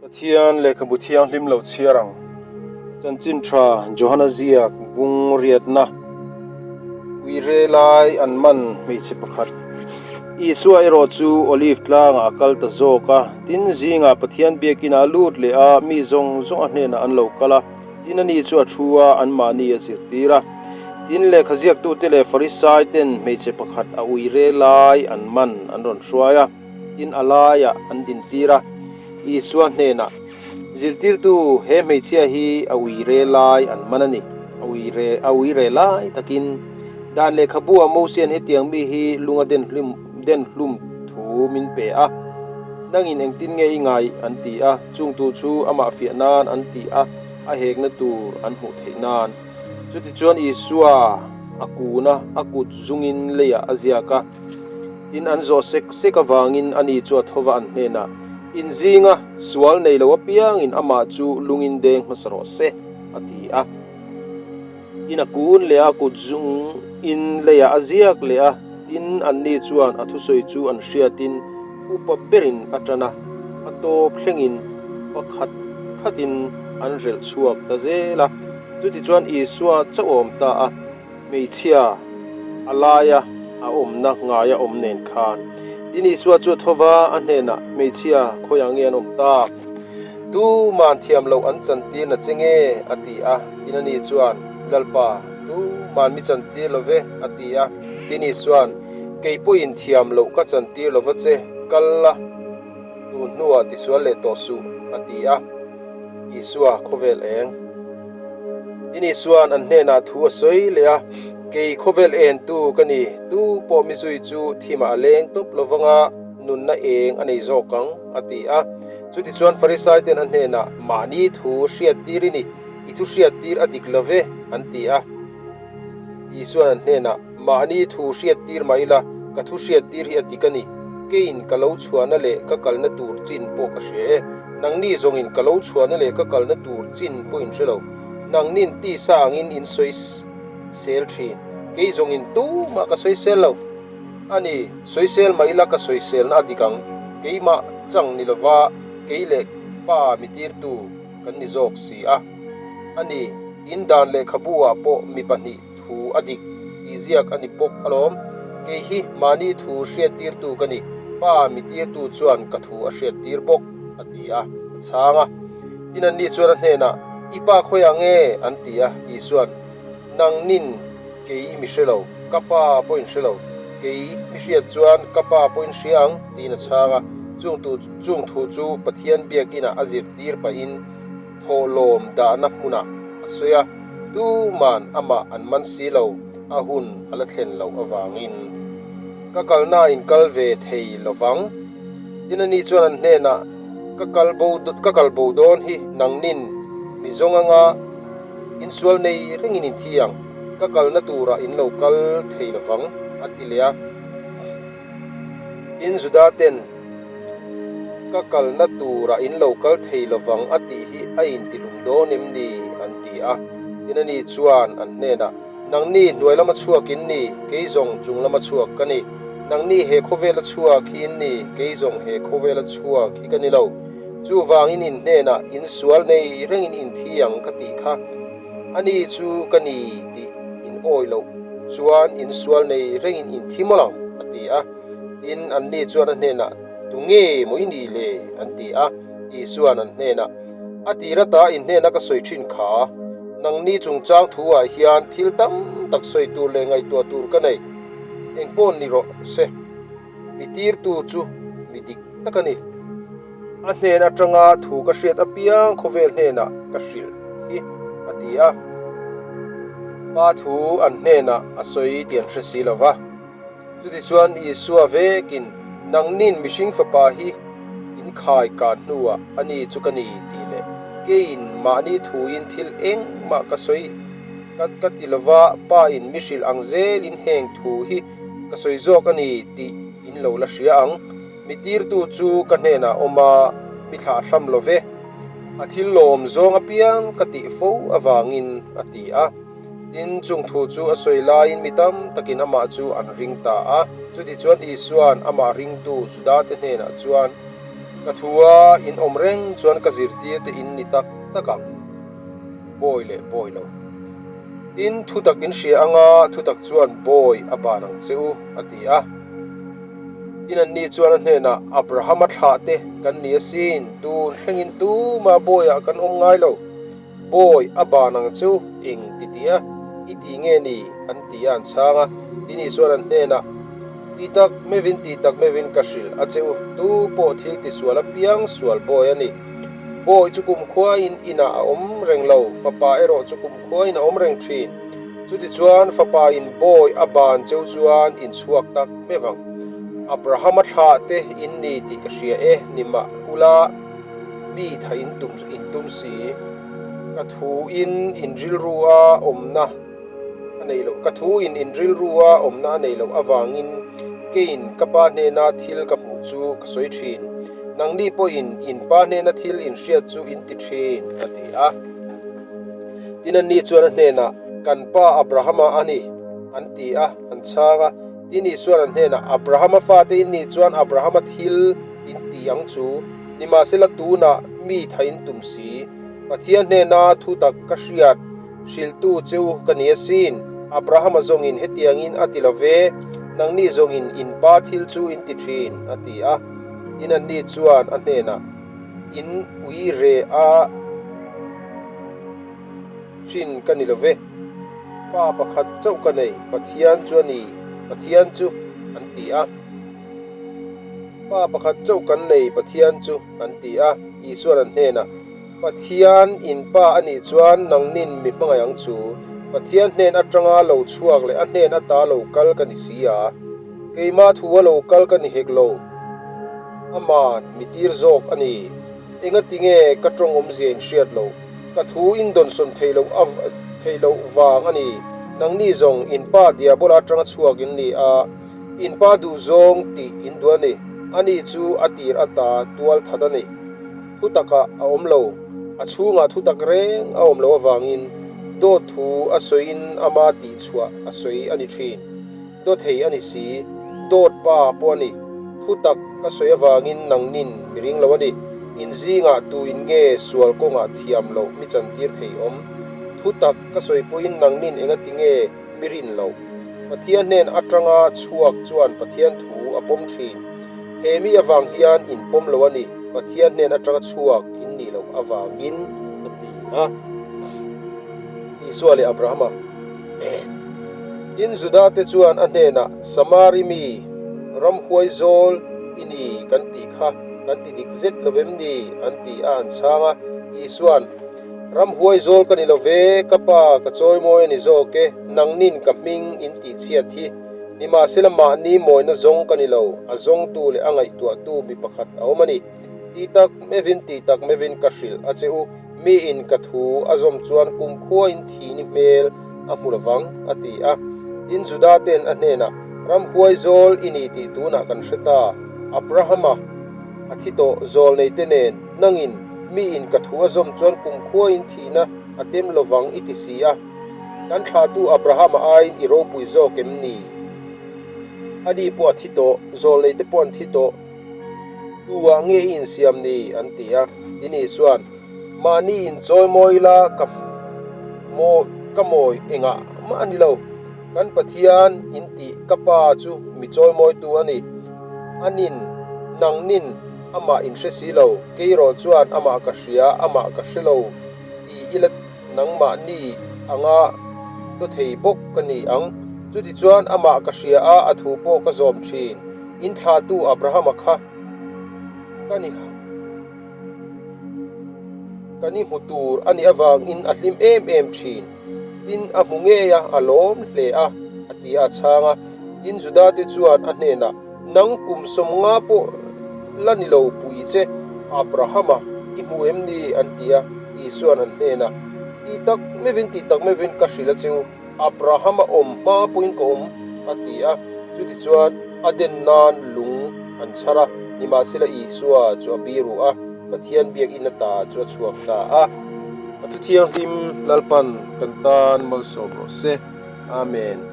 Pathian lehkhabu thianghlim lo chhiar ang. Chanchin tha Johana ziak bung riatna uire lai an man hmeichhe pakhat. Isua erawh chu Olive tlangah a kal ta zawk a, tin zingah Pathian biakinah a lut leh a, mi zawng zawng a hnenah an lo kal a, tin ani chu a thu a, anmahni a zirtir a. Tin lehkha ziaktute leh Farisai ten hmeichhe pakhat a uire lai an man an rawn hruai a. Tin a laiah an dintir a, Isua hnenah, Zirtirtu, he hmeichhia hi a uire lai an man a ni. A uire, a uire lai takin dan lehkhabu-ah Mosian hetiang mi hi lunga den hlum, den hlum thu min pe a. Nangin engtin nge i ngai? an ti a. Chungtu chu amah fiah nan an ti a, a hekna tur an hmuh theih nan. Chutichuan Isua a kun a, a kut zungin leiah a ziak a. Tin, an zawh sek sek avangin ani chu a tho va an hnenah, In zinga sual nei lo apiangin amah chu lungin deng hmasa rawh se, a ti a. Tin, a kun leh a kut zungin leiah a ziak leh a. Tin, anni chuan a thusawi chu an hriatin upa berin a tan a, a tawp thlengin pakhat khatin an relh chhuak ta zel a. Chutichuan Isua chauh a awm ta a. Hmeichhia a laia a awmna ngaia awm nen khan tin Isua chu a tho va, a hnenah, Hmeichhia, khawiah nge an awm tak? Tuman thiam loh an chantir na che nge? a ti a. Tin ani chuan, Lalpa, tuman mi chantir lo ve, a ti a. Tin Isua'n, Kei pawhin thiam loh ka chantir lo va che, kal la, tun hnuah tisual leh tawh suh, a ti a. Isua khawvel eng. Tin Isua'n an hnenah thu a sawi leh a, Kei khawvel entu ka ni, tu pawh mi zui chu thimah a leng tawp lo vanga nunna eng a nei zawk ang, a ti a. Chutichuan Farisaiten a hnenah, Mahni thu hriattir i ni, i thu hriattir a dik lo ve, an ti a. Isua'n an hnenah, Mahni thu hriattir mah ila, ka thu hriattir hi a dik a ni. Keiin ka lo chhuahna leh ka kalna tur chin pawh ka hria e. Nangni zawngin ka lo chhuahna leh ka kalna tur chin pawh in hre lo. Nangnin tisa angin in sawi sel thin. Kei zawngin tumah ka sawi sel lo. A ni, sawi sel mah ila ka sawi selna a dik ang. Keimah chang ni lova kei leh pa mi tirtu kan ni zawk si a. A ni, in dan lehkhabu-ah pawh mi pahnih thu a dik tih ziak a ni bawk alawm. Kei hi mahni thu hriattirtu ka ni, Pa mi tirtu chuan ka thu a hriattir bawk, a ti a, a chhang a. Tin anni chuan a hnenah, I pa khawiah nge? an ti a. Isua'n, Nangnin kei mi hre lo, ka pa pawhin hre lo. Kei mi hriat chuan ka pa pawhin hria ang, tiin a chhang a. Chung tu chung thu chu Pathian biakinah a zirtir pahin, thawhlawm dahna hmunah a sawi a, tuman amah an man si lo, a hun a la thlen loh avangin. Ka kalna in kal ve thei lo vang. Tin ani chuan an hnenah, Ka kal bo ka kal bo dawn hi nangnin mi zawng anga insual nei rengin in thi ang, ka kalna turah in lo kal thei lo vang, a ti leh a. Tin Juda ten, Ka kalna turah in lo kal thei lovang a tih hi a intihlum dawn em ni? an ti a. Tin ani chuan an hnenah, Nangni hnuai lama chhuak in ni, kei zawng chung lama chhuak ka ni. Nangni he khawvela chhuak hi in ni, kei zawng he khawvela chhuak hi ka ni lo. Chuvangin in hnenah in sual nei rengin in thi ang ka tih kha. Ani chu ka ni tih in awi loh chuan in sual nei rengin in thi mawlh ang, a ti a. Tin, anni chuan a hnenah, Tu nge maw i nih le? an ti a. Isua'n an hnenah, A tir ata in hnena ka sawi thin kha, nangni chungchang thu-ah hian thil tam tak sawi tur leh ngaihtuah tur ka nei. Engpawh ni rawh se, mi tirtu chu mi dik tak a ni. A hnen atanga thu ka hriat apiang khawvel hnenah ka hrilh hi, a ti a. Pa thu an hnenah a sawi tih an hre si lo va. Chutichuan Isua vekin, Nangnin mihring fapa hi in khai kan hnuah a ni chu ka ni tih leh keiin mahni thuin thil engmah ka sawi ka ka ti lova Pa in mi hrilh ang zelin heng thu hi ka sawi zawk a ni tih in lo la hria ang. Mi tirtu chu ka hnenah awm a, mi thlah hram lo ve. A thil lawm zawng apiang ka tih fo avangin a ti a. Tin, chung thu chu a sawi laiin mi tam takin amah chu an ring ta a. Chutichuan Isua'n amah ringtu Judate hnenah chuan. Ka thua in awm reng chuan ka zirtir te in ni tak tak ang. Bawi leh bawi lo. Tin, thutak in hria anga thutak chuan bawi a ban ang che u, a ti a. Tin, anni chuan a hnenah, Abrahama thlah te kan ni asin, tun thlengin tumah bawiah kan awm ngai lo. Bawi a ban ang chu eng ti tih a, i ti nge ni? an ti a, an chhang a. Tin, Isua'n an hnenah, Ti tak mevin, ti tak mevin ka hrilh a che u, tu pawh thil ti sual apiang sual bawi a ni. Bawi chu kumkhuain inah a awm reng lo, fapa erawh chu kumkhuain a awm reng thin. Chutichuan fapain bawi a ban cheu chuan in chhuak tak mev ang. Abrahama thlah te in ni tih ka hria e, ni mah ula, Mi tha in tum in tum si. Ka thu in in rilru a awmna a nei loh ka thu in in rilru a awmna a nei loh avangin keiin ka pa hnena thil ka hmuh chu ka sawi thin. Nangni pawhin in pa hnena thil in hriat chu in ti thin a ti a. Tin anni chuan a hnenah, Kan pa Abrahama a ni, an ti a, an chhang a. Tin Isuan an hnenah, Abrahama fate in nih chuan Abrahama thil in ti ang chu, nimahsela tunah mi tha in tum si. Pathian hnena thu tak ka hriat hrilhtu che u ka ni asin. Abrahama zawngin hetiangin a ti lo ve, nangni zawngin in pa thil chu in ti thin, a ti a. Tin anni chuan a hnenah, In ui re a hrin ka ni lo ve, pa pakhat chauh ka nei, Pathian chu a ni, Pathian chu, an ti a. Pa pakhat chauh kan nei, Pathian chu, an ti a. Isua'n an hnenah, Pathian in Pa a nih chuan nangnin mi hmangaih ang chu. Pathian hnen atanga lo chhuak leh a hnen ata lo kal ka ni si a. Keimah thua lo kal ka ni hek lo. Aman mi tir zawk a ni. Engatinge ka tawng awmzia in hriat loh? Ka thu in dawnsawn theih loh theih loh vang a ni. Nangni zawng in pa Diabola atanga chhuak in ni a. In pa duh zawng tih in duh a ni. Ani chu a tir ata tual that a ni. Thu takah a awm lo. A chhungah thu tak reng a awm loh avangin dawt thu a sawiin ama tih chhuah a sawi a ni thin. Dawthei a ni si. Dawt pa pawh a ni. Thu tak ka sawi avangin nangnin mi ring lo a ni. In zingah tu in nge sual kawngah thiam loh mi chantir thei awm? Thu tak ka sawi pawhin nangnin engati nge mi rin lo. Pathian hnen atanga chhuak chuan Pathian thu a pawm thin. He mi avang hian in pawm lo a ni, Pathian hnen atanga chhuak in nih loh avangin, a ti a. Isua leh Abrahama. Tin, Juda te chuan a hnenah, Samari mi, ramhuai zawl i ni kan tih kha kan ti dik zet lo vem ni? an ti a, an chhang a. Isua'n, Ramhuai zawl ka ni lo ve, ka pa ka chawimawi a ni zawk e, nangnin ka hming in tih chhiat hi. Nimahsela mahni mawina zawng ka ni lo, a zawngtu leh a ngaihtuahtu mi pakhat a awm a ni. Tih tak mevin tih tak mevin ka hrilh a che u, miin ka thu a zawm chuan kumkhuain thini hmel a hmu lovang, a ti a. Tin, Juda ten a hnenah, Ramhuai zawl i ni tih tunah kan hre ta, Abrahama a thi tawh zawl neite nen, Nangin, miin ka thu a zawm chuan kumkhuain thihna a tem lovang i ti si a. Kan thlahtu Abrahama aiin i ropui zawk em ni? Ani pawh a thi tawh, zawlneite pawh an thi tawh. Tuah nge i insiam ni? an ti a. Tin Isua'n, Mahni inchawi mawi ila ka mawi ka mawi engah mah a ni lo. Kan Pathian in tih ka Pa chu mi chawimawitu a ni. Anin, nangnin amah in hre si lo, kei erawh chuan amah ka hria, amah ka hre lo ti ila nangmahni anga daw thei bawk ka ni ang. Chutichuan amah ka hria a, a thu pawh ka zawm thin. In thlahtu Abrahama kha ka ni. Kan i hmu tur a nih avangin a hlim em em thin. Tin, a hmu ngei a, a lawm hle a, a ti a, a chhang a. Tin, Juda te chuan a hnenah, Nang kum 50 pawh la ni lo pui che, Abrahama i hmu em ni? an ti a. Isua'n an hnenah, Tih tak mevin, tih tak mevin ka hrilh a che u, Abrahama awm hma pawhin ka awm, a ti a. Chutichuan, a den nan lung an chhar a, nimahsela Isua chu a biru a, Pathian biakinn ata chu a chhuak ta a. A thu thianghlim Lalpan kan tan malsawm rawh se. Amen.